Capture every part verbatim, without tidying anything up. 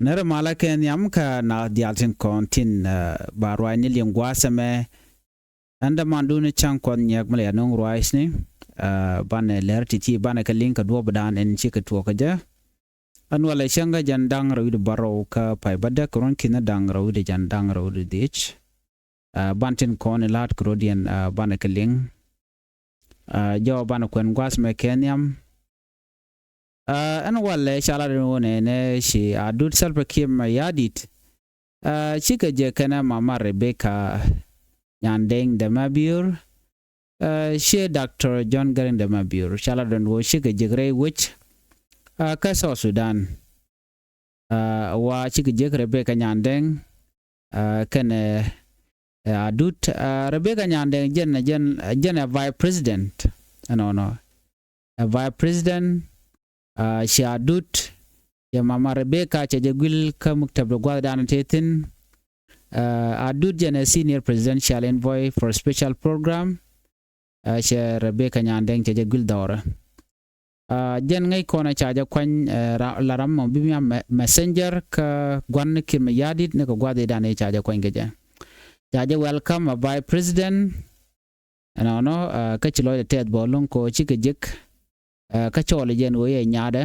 Nɛrɛ malä kɛ nhiam kä naath diaal tin kɔn tin, ah, ba ruacni liŋ gua̱a̱th ɛmɛ. Ɛn dämandun ni cäŋ Kuɔth Nyiɛk mi lɛ ya no̱o̱ŋ ruacni, ah, banɛ lɛr ti̱ti̱ banɛ kɛ liŋ kɛ duɔ̱ɔ̱pdan ɛn cikɛ tuɔɔk kä jɛ. Ɛn walɛ cäŋ kä jɛn da̱ŋ rɛw wi̱cdɛ bärɔw kä pay bädäk kɛ ruɔ̱n ki̱n da̱ŋ rɛw wi̱cdɛ jɛn da̱ŋ rɛw wi̱cdɛ dhiec. Ah, ban tin kɔn in la̱a̱t kɛ rɔ̱diɛn, ah, banɛ kɛ liŋ. Ah, jɔw banɛ kuɛn gua̱a̱th ɛmɛ kɛ nhiam. Ah, ɛn walɛ ca lat ɛn ɣöö nɛnɛ ci Adut Salva Kiir Mayardit. Ah, cikɛ jek kɛnɛ Mama Rebecca Nyandeng Dɛmɛ Bior. Ah, ciɛ Doctor John Garang Dɛmɛ Bior. Ca lat ɛn ɣöö cikɛ jek rɛy wec, ah, kä South Sudan. Ah, wa cikɛ jek Rebecca Nyandeng, ah, kɛnɛ, ah, Adut, ah, Rebecca Nyandeng jɛn, jɛn, jɛn ɛ Vice President. Ɛnɔnɔ. Ɛ Vice President, ah, ci Adut, cɛ Mama Rebecca cɛ jɛ guil kä muktab de gua̱thdan tëë thi̱n. Ah, Adut jɛn ɛ Senior Presidential Envoy for Special Program. Ah, cɛ Rebecca Nyandeng cɛ jɛ guil dhɔrɛ. Ah, jɛn ŋäc kɔn ɛ ca jɛ kuany, eh, ra-, la ram mɔ bi mia me-, messenger kä gua̱n ni Kiir Mayardit ni kɛ gua̱thidan ɛ ca jɛ kuany kɛ jɛ. Ca jɛ welcome a Vice President. Ɛnɔnɔ, ah, kä ci lɔcdɛ tɛth bä lo̱ŋ kɔ cikɛ jek, ah, kä cɔɔl jɛn ɣöö yɛ nyaadɛ.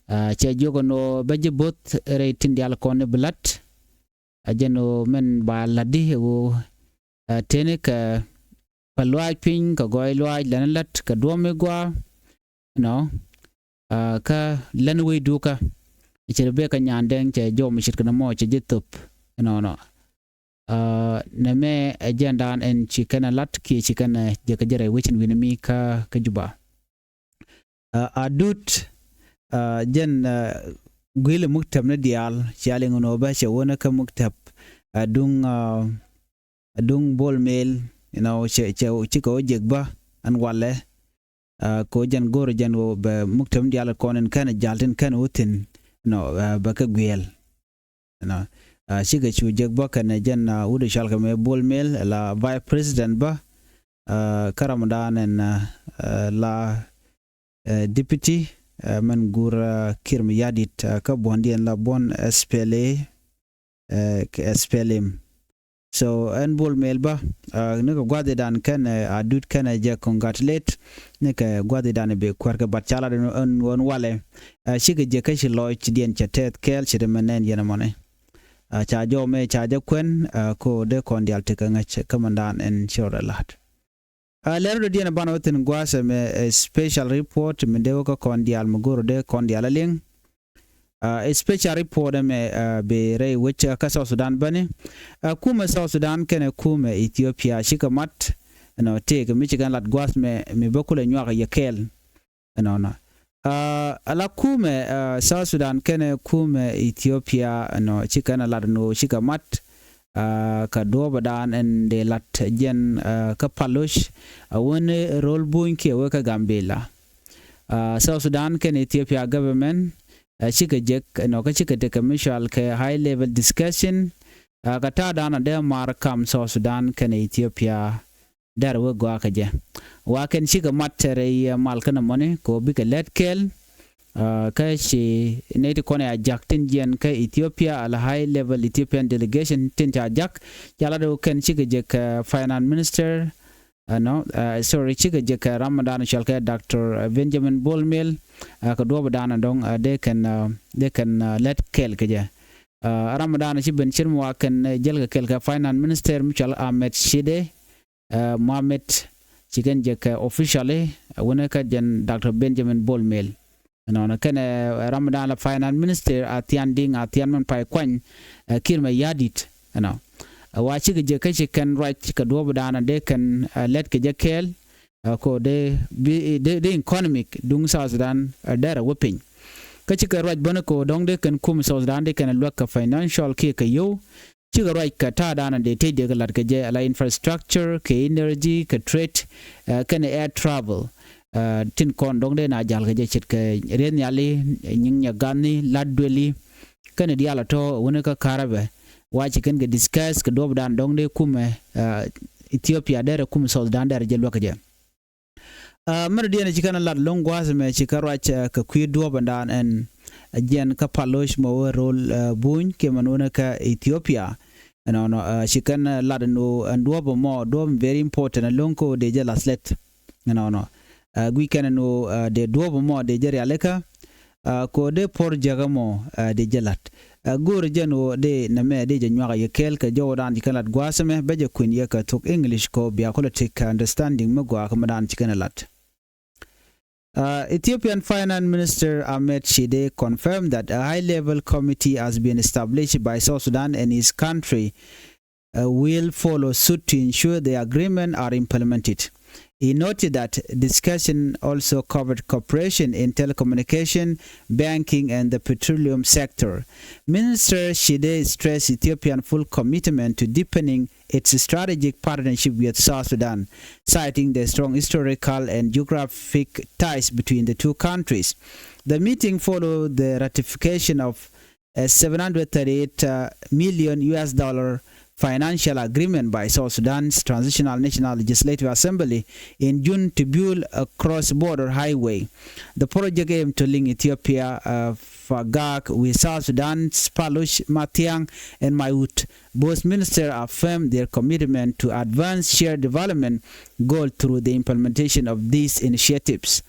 Ah, cɛ jiök ɛn ɣöö bä ji̱ bo̱th rɛy tin diaal kɔn ni bi la̱t. A jɛn ɣöö mɛn ba la̱tdi ɣöö, ah, tëni kɛ pä luaac piny kɛ gɔɔy luaac lɛn la̱t kɛ duɔ̱ɔ̱p mi gɔaa. Nɔ, ah, kä lɛn wec dukä. Cɛ Rebecca Nyandeng cɛ jɔw mi ce̱tkɛ nɔmɔ cɛ ji̱ thöp. Nɔnɔ. Ah, nɛmɛ ɛ jɛndan ɛn ci kɛn ɛ la̱t kiɛ ci kɛn ɛ jɛ kɛ jɛ rɛy wecin wi̱ni mi kä, kä Juba. Ah, Adut, ah, jɛn, ah, guil ɛ muktab ni diaal cia liŋ ɛn ɣöö bä cɛ wänä kä muktab, ah, duŋ, ah, duŋ Bol Mel, you know, cɛ, cɛ, cikɛ wä jek bä ɛn walɛ. Ah, kɛ wä jɛn go̱o̱rä jɛn ɣöö bɛ muktab ni diaal kɔn in kɛn jal tin kɛn wä thi̱n, you know, ah, bɛ kɛ guiɛl. You know, ah, cikɛ cu jek bä kɛnɛ jɛn, ah, wut ɛ cɔal kɛ mɛ Bol Mel la Vice President bä, ah, kä ramdan ɛn, ah, ah, la, eh, Deputy, eh, mɛn guur, ah, Kiir Mayardit, ah, kä buɔ̱ndiɛn la buɔ̱n S P L A, eh, kɛ S P L M. So ɛn Bol Mel bä, ah, ni kɛ gua̱thidan kɛn, eh, Adut kɛn ɛ jɛ congratulate ni kɛ gua̱thidan bɛ kuäär kɛ bat ca lat ɛn, ɛn, ɛn walɛ. Ah, cikɛ jɛ kä ci lɔcdiɛn cɛ tɛth kɛɛl ci dee mɛ nɛn yɛn ɛmɔni. Ah, ca jɔw mɛ ca jɛ kuɛn, ah, ko dee kɔn diaal tekɛ ŋäc kä mɛndan ɛn ci rɔɔdɛ la̱t. Ah, lɛr dɔ̱diɛn banɛ wä thi̱n gua̱a̱th ɛmɛ, eh, special report mi dee wä kä kɔn diaal mi go̱o̱r dee kɔn diaal a liŋ. Ah, special report ɛmɛ, ah, bi rɛy wec, ah, kä South Sudan bäni. Ah, kumɛ South Sudan kɛnɛ kumɛ Ethiopia cikɛ mat. Ɛnɔ tëëkɛ mi cikɛn lat gua̱a̱th mɛ mi bä kulɛ nyuak yɛ kɛɛl. Ɛnɔnɔ. Ah, ala kumɛ, ah, South Sudan kɛnɛ kumɛ Ethiopia, ɛnɔ cikɛn lat ɛn ɣöö cikɛ mat. Ah, kɛ duɔ̱ɔ̱pdan ɛn dee lat jɛn, ah, kä Paloc, ah, wän ro̱l buny kiɛ wee kä Gambela. Ah, South Sudan kɛnɛ Ethiopia government, ah, cikɛ jek, ɛnɔ kä cikɛ tekɛ mi cɔal kɛ high level discussion. Ah, kɛ ta̱a̱dan a dee mar kam South Sudan kɛnɛ Ethiopia. Dɛr wek gɔaa kä jɛ. Wa kɛn cikɛ mat tɛrɛ yɛ mal kɛn mɔni kɛ ɣöö bikɛ lɛt kɛɛl. Ah, kä ci nɛy ti kɔn ya jak tin jiɛn kä Ethiopia ala high level Ethiopian delegation tin ca jak. Ca lat ɣöö kɛn cikɛ jɛ kɛ finance minister. Ɛnɔ, ah, sorry, cikɛ jɛ kɛ ramdan cɔal kɛ Doctor Benjamin Bol Mel. Ah, kɛ duɔ̱ɔ̱pdan dɔ̱ŋ, ah, dee kɛn, ah, dee kɛn, ah, lɛt kɛɛl kɛ jɛ. Ah, ramdan ci ben cir mi wa kɛn, eh, jäl kɛ kɛɛl kɛ finance minister mi cɔal Ahmed Shide. Eh, Mohamed ci kɛn jɛ kɛ officially, eh, wänä kä jɛn Doctor Benjamin Bol Mel. Ɛnɔnɔ kɛnɛ, eh, ramdan la finance minister a thian diŋ a thian mɛn pay kuany, eh, Kiir Mayardit. Ɛnɔ. Eh, wa cikɛ jɛ kä ci kɛn ruac kɛ duɔ̱ɔ̱pdan dee kɛn, eh, lɛt kɛ jɛ kɛɛl, eh, ko dee bi, dee, dee economic duŋ South Sudan, eh, dɛr a wä piny. Kä cikɛ ruac bäni ko dɔ̱ŋ dee kɛn kum South Sudan dee kɛn luäk kɛ financial kiɛ kɛ yio̱w. Cikɛ ruac kɛ ta̱a̱dan dee tëc dee kɛ lat kɛ jɛ ala infrastructure, kɛ energy, kɛ trade, eh, kɛnɛ air travel. Eh, tin kɔn dɔ̱ŋ dee na jal kɛ jɛ ce̱tkɛ rieth nhiali, eh, nyiŋ nyɛ gathni, lat dueli. Kɛnɛ diaal a tɔ̱ wänä kä karabɛ. Wa ci kɛn kɛ discuss kɛ duɔ̱ɔ̱pdan dɔ̱ŋ dee kumɛ, eh, Ethiopia dɛrɛ kumɛ South Sudan dɛrɛ jɛ luäk kɛ jɛ. Ah, mɛn diɛn ci kɛn lat lo̱ŋ gua̱a̱th mɛ ci kɛ ruac, ah, kɛ kui̱ duɔ̱ɔ̱pdan ɛn, Jiɛn kä Paloc mɔ wä rol buny kiɛ mɛ nunɛ kä Ethiopia. Ɛnɔnɔ ci kɛn lat ɛn ɣöö ɛn duɔ̱ɔ̱p ɛmɔ, duɔ̱ɔ̱p very important ɛlɔ̱ŋ kä ɣöö dee jɛ lath lɛt. Ɛnɔnɔ guic kɛn ɛn ɣöö dee duɔ̱ɔ̱p ɛmɔ dee jɛ rialikä. Kɛ ɣöö dee project ɛmɔ dee jɛ la̱t. Go̱o̱rɛ jɛn ɣöö dee nɛmɛ dee jɛ nyuak a yɛ kɛɛl kɛ jɔwdan ci kɛn lat gua̱a̱th ɛmɛ, bɛ jɛ kuën yɛ kɛ thok English kɛ ɣöö bia kulɛ tekɛ understanding mi gɔaa kä mi dan ci kɛn ɛ lat. Uh, Ethiopian Finance Minister Ahmed Shide confirmed that a high-level committee has been established by South Sudan and his country uh, will follow suit to ensure the agreement are implemented. He noted that discussion also covered cooperation in telecommunication, banking, and the petroleum sector. Minister Shide stressed Ethiopia's full commitment to deepening its strategic partnership with South Sudan, citing the strong historical and geographic ties between the two countries. The meeting followed the ratification of a seven hundred thirty-eight million U S dollar financial agreement by South Sudan's Transitional National Legislative Assembly in June to build a cross-border highway. The project aimed to link Ethiopia, uh, Fagak with South Sudan's Palush, Mathiang, and Maiwut. Both ministers affirmed their commitment to advance shared development goal through the implementation of these initiatives.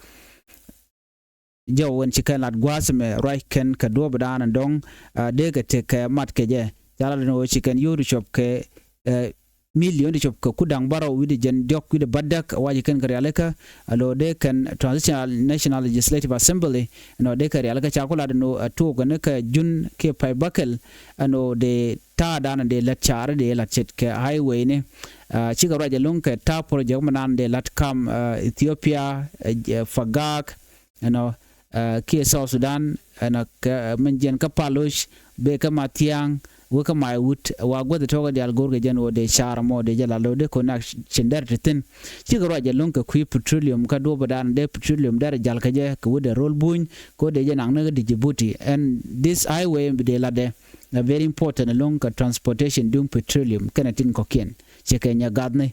Jɔw wän ci kɛn lat gua̱a̱th mɛ ruac kɛn kɛ duɔ̱ɔ̱p dan dɔ̱ŋ, uh, dee kɛ tek kɛ mat kɛ jɛ. Ca lat ni wä ci kɛn yio̱w ti cop kɛ, uh, million ti cop kɛ ku da̱ŋ bärɔw wi̱cdɛ jiɛn diɔ̱k wi̱cdɛ bädäk wa ci kɛn kɛ rialikä. Alo dee kɛn Transitional National Legislative Assembly ɛnɔ dee kɛ rialikä ca ku lat ni wä, uh, tuɔk ni kɛ jun kiɛ pay bäkɛl ɛnɔ dee ta̱a̱ dan dee lät ca̱a̱r dee lät ce̱tkɛ highway ni. Uh, cikɛ ruac ɛlɔ̱ŋ kɛ ta̱a̱ project mi nan dee lät kam, uh, Ethiopia, uh, Fagak, ɛnɔ, uh, kiɛ South Sudan, ɛnɔ, kɛ, uh, min jiɛn kä Paloc, bee kä Mathiang, wee kä Maiwut, wa guäth tɔkä diaal go̱o̱rkɛ jɛn wä dee ca̱a̱r mɔ dee jɛ la lo̱ dee connection dɛr ti thi̱n. Cikɛ ruac ɛlɔ̱ŋ kɛ kui̱ petroleum kä duɔ̱ɔ̱p dan dee petroleum dɛr jal kɛ jɛ kɛ wä dee rol buny, kɛ wä dee jɛ naŋ ni kä Djibouti. And this highway bi dee latdɛ a very important ɛlɔ̱ŋ kɛ transportation duŋ petroleum kɛnɛ tin kɔ̱kiɛn. Cikɛ nyɛ gathni.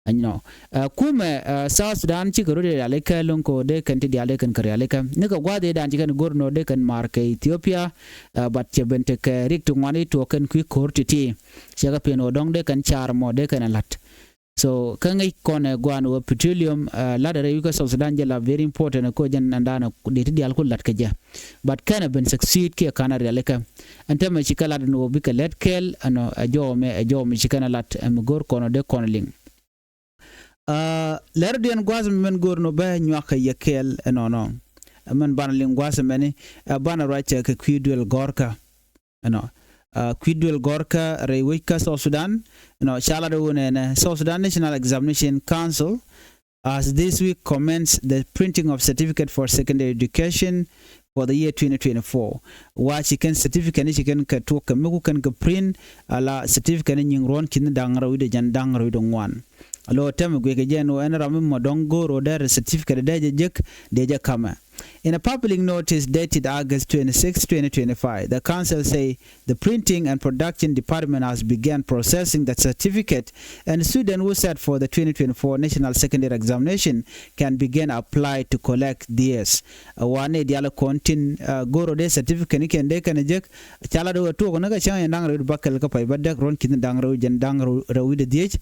Ɛnɔ, uh, kumɛ, uh, South Sudan cikɛ rɔ dee rialikä lo̱ŋ kɛ wä dee kɛn ti diaal dee kɛn kɛ rialikä. Ni kɛ gua̱a̱th dee dan ci kɛn go̱r nɔ dee kɛn maar kɛ Ethiopia, uh, but cɛ ben tekɛ rik ti ŋuan i̱ tuɔɔk kɛn kui̱ ko̱r ti̱ti̱. Cɛ kɛ piɛn wä dɔ̱ŋ dee kɛn ca̱a̱r mɔ dee kɛn ɛ la̱t. So kä ŋäc kɔn ɛ gua̱a̱n wä petroleum, uh, lat rɛy wi̱i̱ kä South Sudan jɛ la very important ɛ ko̱ jɛn ɛn dan dee ti diaal ku la̱t kɛ jɛ. But kɛn ɛ ben succeed kiɛ ka̱n ɛ rialikä. Ɛn täämɛ ci kɛ lat ɛn wä bikɛ lät kɛɛl ɛnɔ ɛ jɔw mɛ, ɛ jɔw mɛ ci kɛn ɛ lat ɛ mi go̱r kɔn ɔ dee kɔn liŋ. Uh, lɛr diɛn gua̱a̱th mɛ mɛn go̱o̱r nɔ bɛ nyuak kɛ yɛ kɛɛl ɛnɔnɔ. Mɛn banɛ liŋ gua̱a̱th mɛni, uh, banɛ ruac kɛ kui̱ duël gɔ̱rkä. Ɛnɔ, uh, kui̱ duël gɔ̱rkä rɛy wec kä South Sudan. Ɛnɔ, ca lat wun ɛnɛ, South Sudan National Examination Council has this week commenced the printing of certificate for secondary education for the year twenty twenty-four. Wa ci kɛn certificate ni ci kɛn kɛ tuɔk kɛ mi ku kɛn kɛ print, ala certificate ni nyiŋ ruɔ̱n ki̱n da̱ŋ rɛw wi̱cdɛ jiɛn da̱ŋ rɛw wi̱cdɛ ŋuan. Alo tɛmɛ guiɛ kɛ jɛn wä ɛn ram mi mɔ dɔ̱ŋ go̱o̱r wä dɛr certificate dee jɛ jek dee jɛ kamɛ. In a public notice dated August twenty-six, twenty twenty-five, the council say the printing and production department has began processing the certificate, and students who sat for the twenty twenty-four national secondary examination can begin apply to collect theirs. Ɛ wa nɛy diaal kɔn tin, uh, go̱r ɔ dee certificate ni kɛn dee kɛn jek, ca lat wä tuɔk ni kä cäŋ in da̱ŋ rɛw bäkɛl kä pay bädäk ruɔ̱n ki̱n da̱ŋ rɛw jiɛn da̱ŋ rɛw wi̱cdɛ dhiec.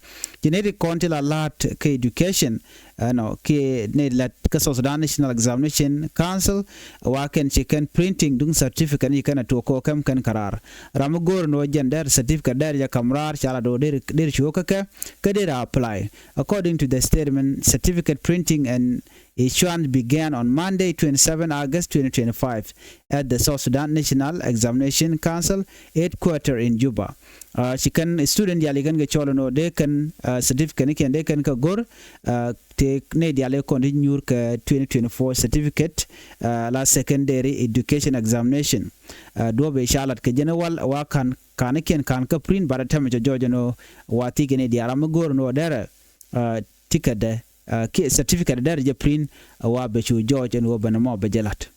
Ci nɛy ti kɔn ti la la̱t kä education, ɛnɔ, kiɛ nɛy lat kä South Sudan National Examination Council, wa kɛn ci kɛn printing duŋ certificate ni ci kɛn a tuɔk kɛ kɛm kɛn kɛ raar. Ram mi go̱o̱r ni wä jɛn dɛr certificate dɛr jɛ kam raar ca lat wä der, der ci wä kä kɛ, kä der a apply. According to the statement, certificate printing and issuance began on Monday, twenty-seven August twenty twenty-five, at the South Sudan National Examination Council headquarter in Juba. Uh, ci kɛn student diaal ci kɛn kɛ cɔl ɛn ɣöö dee kɛn, uh, certificate ni kɛn dee kɛn kɛ go̱r, uh, tëë nɛy diaal ëë kɔn ti nyuur kɛ twenty twenty-four certificate, uh, la secondary education examination. Uh, duɔ̱ɔ̱p ëë ca lat kɛ jɛn ɛ wal wa ka̱n, ka̱n ikiɛn ka̱n kä print, bat ɛ tɛmɛ cɛ jɔɔc ɛn ɣöö wa thiec kɛ nɛy diaal ram mi go̱o̱r ɛn ɣöö dɛrɛ, uh, ticket dɛ, uh, kiɛ certificate dɛrɛ jɛ print, uh, wa bɛ cu jɔɔc ɛn ɣöö ben ɛmɔ bɛ jɛ la̱t.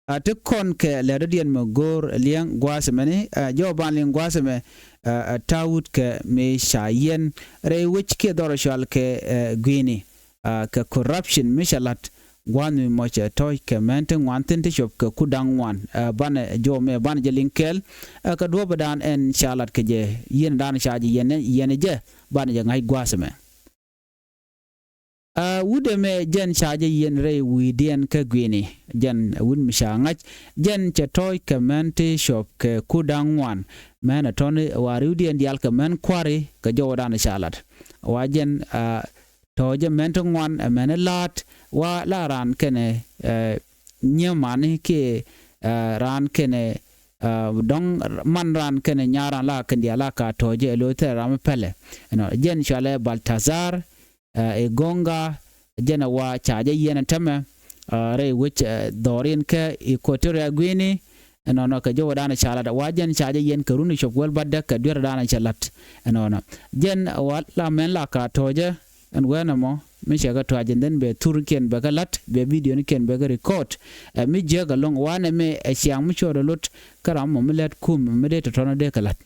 A ti kɔn kɛ lɛ dɔ̱diɛn mɛ go̱o̱r liɛŋ gua̱a̱th ɛmɛni, ɛ, jɔw ban liŋ gua̱a̱th ɛmɛ, ɛ, ɛ, ta̱wut kɛ mi ca yiɛn rɛy wec kiɛ dhɔr cual kɛ, ɛ, gui̱ni, ɛ, kɛ corruption mi ca la̱t gua̱a̱th mi mɔ cɛ tɔ̱ɔ̱c kɛ mɛn ti ŋuan thi̱n ti cop kɛ kut da̱ŋ ŋuan. Ɛ, banɛ jɔw mɛ banɛ jɛ liŋ kɛɛl. Ɛ, kɛ duɔ̱ɔ̱pdan ɛn ca lat kɛ jɛ yieen dan ca jɛ yiɛn, yiɛn jɛ banɛ jɛ ŋa̱c gua̱a̱th mɛ. Ɛ, wut ɛmɛ jɛn ca jɛ yiɛn rɛy wi̱i̱diɛn kä gui̱ni, jɛn wut mi ca ŋa̱c, jɛn cɛ tɔ̱ɔ̱c kɛ mɛn ti cop kɛ kut da̱ŋ ŋuan. Mɛn ɛ tɔ̱ni wa ri̱wdiɛn diaal kɛ mɛn kua̱ri kɛ jɔwdan ca lat. Wa jɛn, ɛ, tɔ̱ɔ̱cɛ mɛn ti ŋuan ɛ mɛn ɛ la̱a̱t wa la raan kɛnɛ, ɛ, nyiemani kiɛ, ɛ, raan kɛnɛ, ɛ, dɔ̱ŋ man raan kɛnɛ nya̱a̱ raan la kɛn diaal la ka tɔ̱ɔ̱cɛ ɛ lo̱ thɛrɛ ram mi pɛlɛ. Ɛnɔ, jɛn cualɛ Baltazar, ɛ, Igonga, jɛn ɛ wa ca jɛ yiɛn ɛ tämɛ, ɛ, rɛy wec, ɛ, dhɔriɛn kä Equatoria Guinea, ɛnɔnɔ kɛ jɔwdan ca lat, wa jɛn ca jɛ yiɛn kɛ run cop wäl bädäk kɛ duerdan cɛ lat, ɛnɔnɔ. Jɛn wa la mɛn la ka tɔ̱ɔ̱cɛ, ɛn wee nɛmɔ, mi cɛ kɛ tuac ɛn dhän bɛ thurkiɛn bɛ kɛ la̱t, bɛ bidionikiɛn bɛ kɛ record. Ɛ, mi jiäk ɛlɔ̱ŋ, wa nɛmɛ ɛ ciaŋ mi cuɔt ɛ lot, kä ram mɔ mi lät kum, mi dee tɔ̱tɔ̱nä dee kɛ la̱t.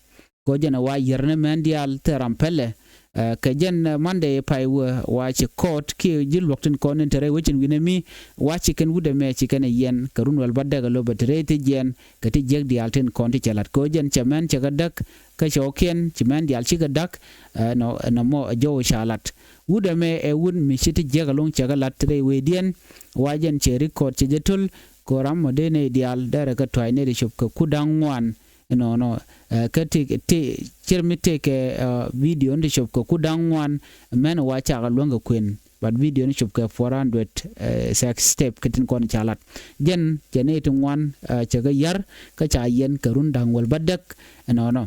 Kɛ ɣöö jɛn ɛ wa yier ni mɛn diaal thil ram pälɛ. Ɛ, kɛ jɛn, ɛ, Monday pay wee wa ci court kiɛ ji̱ luɔ̱k tin kɔn in te rɛy wec in wi̱nɛ mi, wa ci kɛn wut ɛmɛ ci kɛn ɛ yiɛn kɛ run wäl bädäk ɛ lo̱ bɛ te rɛy ti jiɛn kɛ ti jiäk diaal tin kɔn ti cɛ la̱t. Kɛ ɣöö jɛn cɛ mɛn cɛ kɛ däk kä cɔɔkiɛn ci mɛn diaal cikɛ däk, ɛ, nɔ, nɔmɔ ɛ jɔw ca la̱t. Wut ɛmɛ ɛ wut mi ci ti jiäk ɛlɔ̱ŋ cɛ kɛ la̱t rɛy wecdiɛn, wa jɛn cɛ record cɛ jɛ töl, kɛ ɣöö ram mɔ dee nɛy diaal derɛ kɛ tuac nɛy ti cop kɛ kut da̱ŋ ŋuan, ɛnɔnɔ, ɛ, kä ti, ti, cir mi tëëkɛ, ɛ, bidio ni ti cop kɛ kut da̱ŋ ŋuan, mɛn wa cakɛ luäŋ kɛ kuën, but bidio ni cop kɛ four hundred, ɛ, sex tape kɛ tin kɔn ca lat. Jɛn cɛ nɛy ti ŋuan, ɛ, cɛ kɛ yär, kä ca yiɛn kɛ run da̱ŋ wäl bädäk, ɛnɔnɔ.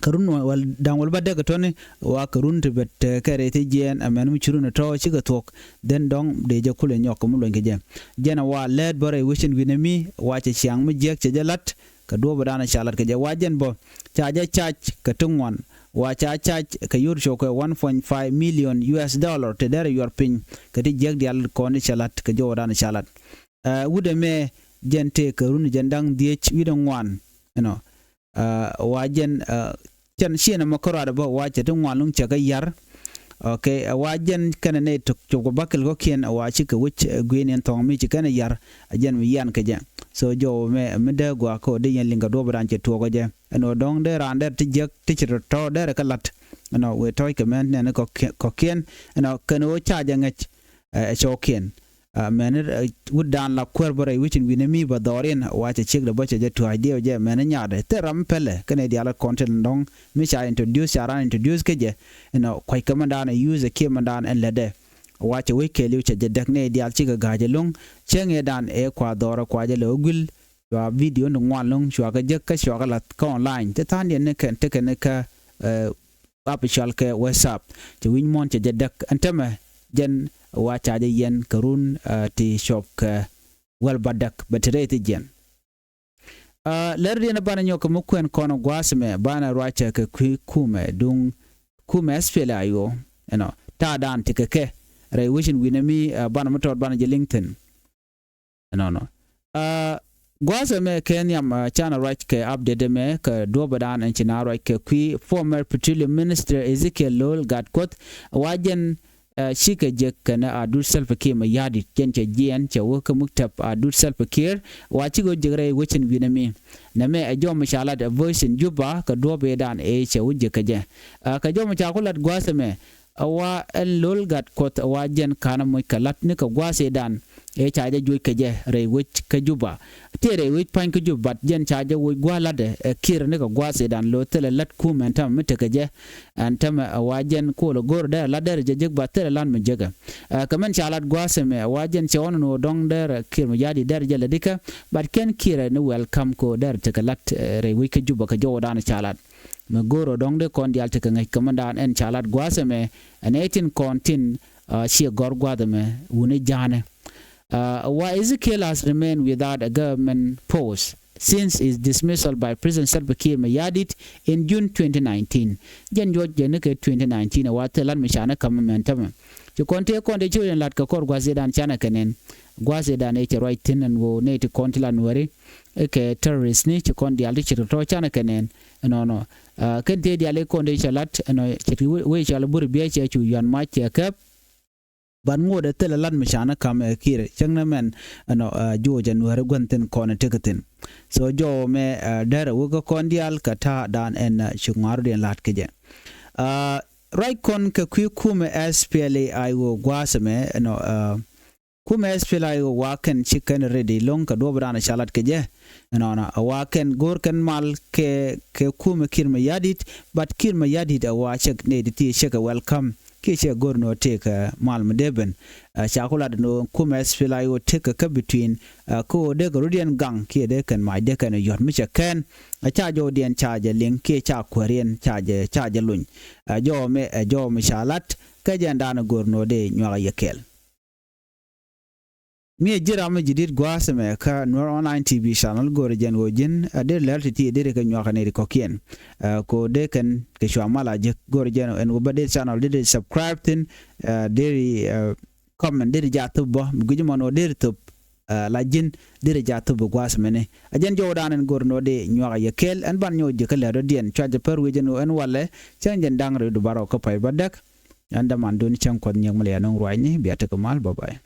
Kɛ run wäl, da̱ŋ wäl bädäk ɛ tɔ̱ni, wa kɛ run ti bɛ te kɛ rɛy ti jiɛɛn, ɛ mɛn mi ci run ɛ tɔ̱ cikɛ thuɔ̱k, dhän dɔ̱ŋ dee jɛ kulɛ nyɔk kɛ mi luɔ̱ny kɛ jɛ. Jɛn ɛ wa lɛɛt bä rɛy wec in wi̱nɛ mi, wa cɛ ciaŋ mi jiäk cɛ jɛ la̱t, kɛ duɔ̱ɔ̱pdan ca lat kɛ jɛ. Wa jɛn bä ca jɛ cac kɛ ti ŋuan, wa ca cac kɛ yot cɔk kɛ one point five million U S dollar ti derɛ yuɔr piny kɛ ti jiäk diaal kɔn ti cɛ la̱t kɛ jɔwdan ca lat. Ɛ, wut ɛmɛ jɛn tëëkɛ run jɛn da̱ŋ dhieec wi̱cdɛ ŋuan, you know. Ɛ, wa jɛn, ɛ, cɛn ciɛn ɛmɔ kärɔadɛ bä wa cɛ ti ŋuan luŋ cɛ kɛ yar. Ok, ɛ, wa jɛn kɛnɛ nɛy tök cop kɛ bäkɛl kɔ̱kiɛn, ɛ, wa cikɛ wec, ɛ, gui̱n in thɔ̱ŋ mi ci kɛnɛ yar, ɛ, jɛn mi yian kɛ jɛ. So jɔw mɛ mi dee gɔaa kä dee yɛn liŋ kɛ duɔ̱ɔ̱pdan cɛ tuɔɔk kɛ jɛ. Ɛn ɣöö dɔ̱ŋ dee raan dɛr ti jiäk ti ci tɔ̱tɔ̱ derɛ kɛ la̱t. Ɛn ɣöö wëë tɔ̱ɔ̱c kɛ mɛn nɛn kɔ̱kiɛn, kɔ̱kiɛn, ɛn ɣöö kɛn ɣöö ca jɛ ŋäc, ɛ, ɛ cɔɔkiɛn. Ɛ, mɛn, ɛ, wut dan la kuäär bä rɛy wec in wi̱nɛ mi bä dhɔriɛn, wa cɛ ciek dee bä cɛ jɛ tua̱a̱c diɛw jɛ mɛn nyaatdɛ. Thil ram pälɛ kɛnɛ diaal kɔn tin dɔ̱ŋ mi ca introduce, ca raan introduce kä jɛ. Ɛnɔ kua̱c kɛ mɛn dan ɛ use ɛ kiɛ mɛn dan ɛn lätdɛ. Wa cɛ wec kɛɛliw cɛ jɛ däk nɛy diaal cikɛ ga̱a̱c ɛlɔ̱ŋ. Cäŋ ëë dan ëë kua dhɔrɛ kua jɛ lɛ wä guil. Cua bidio ni ŋuan lo̱ŋ cua kɛ jek kä cua kɛ lath kä online. Ti tha̱a̱ŋdiɛn ni kɛn tekɛ ni kä, ɛ, app cɔal kɛ WhatsApp. Cɛ wi̱ny muɔ̱ɔ̱n cɛ jɛ däk ɛn tämɛ jɛn wa ca jɛ yɛn kɛ run, ɛ, ti cop kɛ wäl bädäk bɛ ti rɛy ti jiɛn. Ɛ, lɛr diɛn banɛ nyɔk kɛ mi kuɛn kɔn gua̱a̱th mɛ banɛ ruacɛ kɛ kui̱ kumɛ duŋ kumɛ S P L A I O. Ɛnɔ ta̱a̱ daan ti kɛ kɛ rɛy wecin wi̱nɛ mi, ɛ, banɛ mi tɔɔt banɛ jɛ liŋ thi̱n. Ɛnɔnɔ. Ɛ, gua̱a̱th ɛmɛ kɛ nhiam, ɛ, canɛ ruac kɛ update ɛmɛ kɛ duɔ̱ɔ̱pɛ daan ɛn ci na ruac kɛ kui̱ former petroleum minister Ezekiel Lol Gatkuoth, wa jɛn, ɛ, cikɛ jek kɛnɛ Adut Salva Kiir Mayardit, jɛn cɛ jiɛɛn cɛ wä kä muktab Adut Salva Kiir, wa cikɛ wä jek rɛy wecin wi̱nɛ mi. Nɛmɛ ɛ jɔm ca lat ɛ Voice in Juba kɛ duɔ̱ɔ̱pɛ daan ëë cɛ wä jek kɛ jɛ. Ɛ, kɛ jɔm ca ku lat gua̱a̱th ɛmɛ, ɛ wa ɛn Lol Gatkuoth ɛ wa jɛn ka̱n ɛ moc kɛ la̱t ni kɛ gua̱a̱th ëëdan ëë ca jɛ juɔc kɛ jɛ rɛy wec kä Juba. Tëë rɛy wec pa̱ny kä Juba, but jɛn ca jɛ woc gua̱a̱th la̱tdɛ ɛ Kiir ni kɛ gua̱a̱th ëëdan lo̱ thilɛ la̱t kumɛ ɛn tämɛ mi tekɛ jɛ. Ɛn tämɛ ɛ wa jɛn ko̱o̱l ɛ go̱o̱r ɛ dɛr ɛ la̱t dɛr ɛ jɛ jek, but thilɛ la̱t mi jekɛ. Ɛ, kɛ mɛn ca la̱t gua̱a̱th ɛmɛ ɛ wa jɛn cɛ ɣɔn ɛn ɣöö dɔ̱ŋ dɛr ɛ Kiir Mayardit dɛr ɛ jɛ lätdi kä, but kɛn Kiir ɛ ni welcome kɛ ɣöö dɛr ɛ tekɛ la̱t, ɛ, rɛy wec kä Juba kɛ jɔwdan ca la̱t. Mi go̱o̱r ɔ dɔ̱ŋ dee kɔn diaal tekɛ ŋäc kɛ mɛn daan ɛn ca lat gua̱a̱th ɛmɛ, ɛn ɛ tin kɔn tin, ɛ, ciɛ gɔ̱r gua̱a̱th ɛmɛ wuni ja̱a̱nɛ. Ɛ, wa Ezekiel has remained without a government post since his dismissal by President Salva Kiir Mayardit in June twenty nineteen. Jɛn juɔc jɛ ni kɛ twenty nineteen ɛ wa thil lat mi canɛ ka̱m ɛmɛn tämɛ. Ci kɔn tëë kɔn dee ci wä jɛn lat kɛ kɔr gua̱a̱th ëëdan canɛ kɛ nɛn. Gua̱a̱th ëëdan ɛ cɛ ruac thi̱n ɛn ɣöö nɛy ti kɔn ti la Nuääri, ɛ kɛ terrorist ni ci kɔn diaal ti ce̱tkɛ tɔ̱ canɛ kɛ nɛn. Ɛnɔnɔ. Ɛ, kɛn tëë diaal i̱ kɔn dee cɛ la̱t ɛnɔ ce̱tkɛ wec, wec cɔal i̱ bur biɛ cɛ cu yuan mac cɛ käp. But ŋot ɛ thilɛ lat mi canɛ kam ɛ Kiir cäŋ ni mɛn ɛnɔ, ɛ, Juɔc ɛ Nuääri gua̱n thi̱n kɔn ɛ tekɛ thi̱n. So jɔwä mɛ, ɛ, derɛ wä kä kɔn diaal kɛ ta̱a̱ dan ɛn, ɛ, ci ŋua̱r rɔ̱diɛn la̱t kɛ jɛ. Ɛ, ruac kɔn kɛ kui̱ kumɛ S P L A I O gua̱a̱th ɛmɛ ɛnɔ, ɛ, kumɛ S P L A I O wa kɛn ci kɛn ready lo̱ŋ kɛ duɔ̱ɔ̱p dan ca lat kɛ jɛ. Ɛnɔnɔ ɛ wa kɛn go̱o̱r kɛn mal kɛ, kɛ kumɛ Kiir Mayardit, but Kiir Mayardit ɛ wa cɛ nɛy ti ti cɛ kɛ welcome kiɛ cɛ go̱r ni ɣöö tëëkɛ mal mi dee ben. Ɛ, ca ku lat ni ɣöö kumɛ S P L A I O tëëkɛ kä between, ɛ, kä ɣöö dee kɛ rɔ̱diɛn gaŋ kiɛ dee kɛn mac dee kɛn yɔ̱t mi cɛ kɛn. Ɛ, ca jɔwdiɛn ca jɛ liŋ kiɛ ca kuääriɛn ca jɛ, ca jɛ luny. Ɛ, jɔw mi, ɛ, jɔw mi ca lat kä jɛn daanɛ go̱r ni ɣöö dee nyuak a yɛ kɛɛl. Mi ɛ ji̱ ram mi ji̱ di̱t gua̱a̱th ɛmɛ kä Nuer Online T V channel, go̱o̱rɛ jɛn ɣöö ji̱n, ɛ, deri lɛr ti̱ti̱ deri kɛ nyuak ɛ nɛy ti kɔ̱kiɛn. Ɛ, kɛ ɣöö dee kɛn kɛ cua mal a jiäk, go̱o̱rɛ jɛn ɛn ɣöö bä deri channel deri subscribe thi̱n, ɛ, deri, ɛ, comment deri jaa thop bä mi gui̱c ɛmɔ ni ɣöö deri thop, ɛ, la ji̱n deri jaa thop bä gua̱a̱th ɛmɛni. Ɛ jɛn jɔwdan ɛn go̱o̱rɛ ni ɣöö dee nyuak ɛ yɛ kɛɛl, ɛn ban nyɔk ji̱ kä lɛr rɔ̱diɛn cua jɛ pär wi̱c ɛn ɣöö ɛn walɛ cäŋ jɛn da̱ŋ rɛw di barɔw kä pay bädäk. Ɛn dämandun cäŋ Kuɔth Nyiek mi lɛ yɛ nöŋ ruacni, bia tekɛ mal, bye bye.